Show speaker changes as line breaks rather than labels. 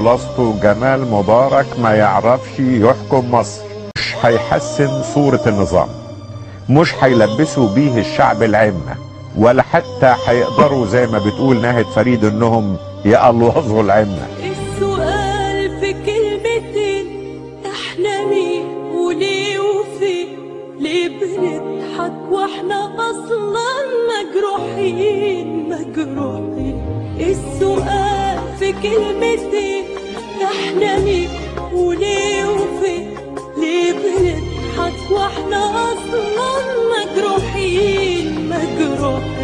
خلاصته جمال مبارك ما يعرفش يحكم مصر، مش هيحسن صورة النظام، مش هيلبسوا بيه الشعب العمة، ولا حتى هيقدروا زي ما بتقول ناهد فريد انهم يقلوظوا العمة.
السؤال في كلمتين، احنا مين وليه وفين؟ ليه بنضحك واحنا اصلا مجروحين مجروحين؟ السؤال في كلمتين، احنا مين وليه وفين؟ ليه بنضحك واحنا اصلا مجروحين مجروحين؟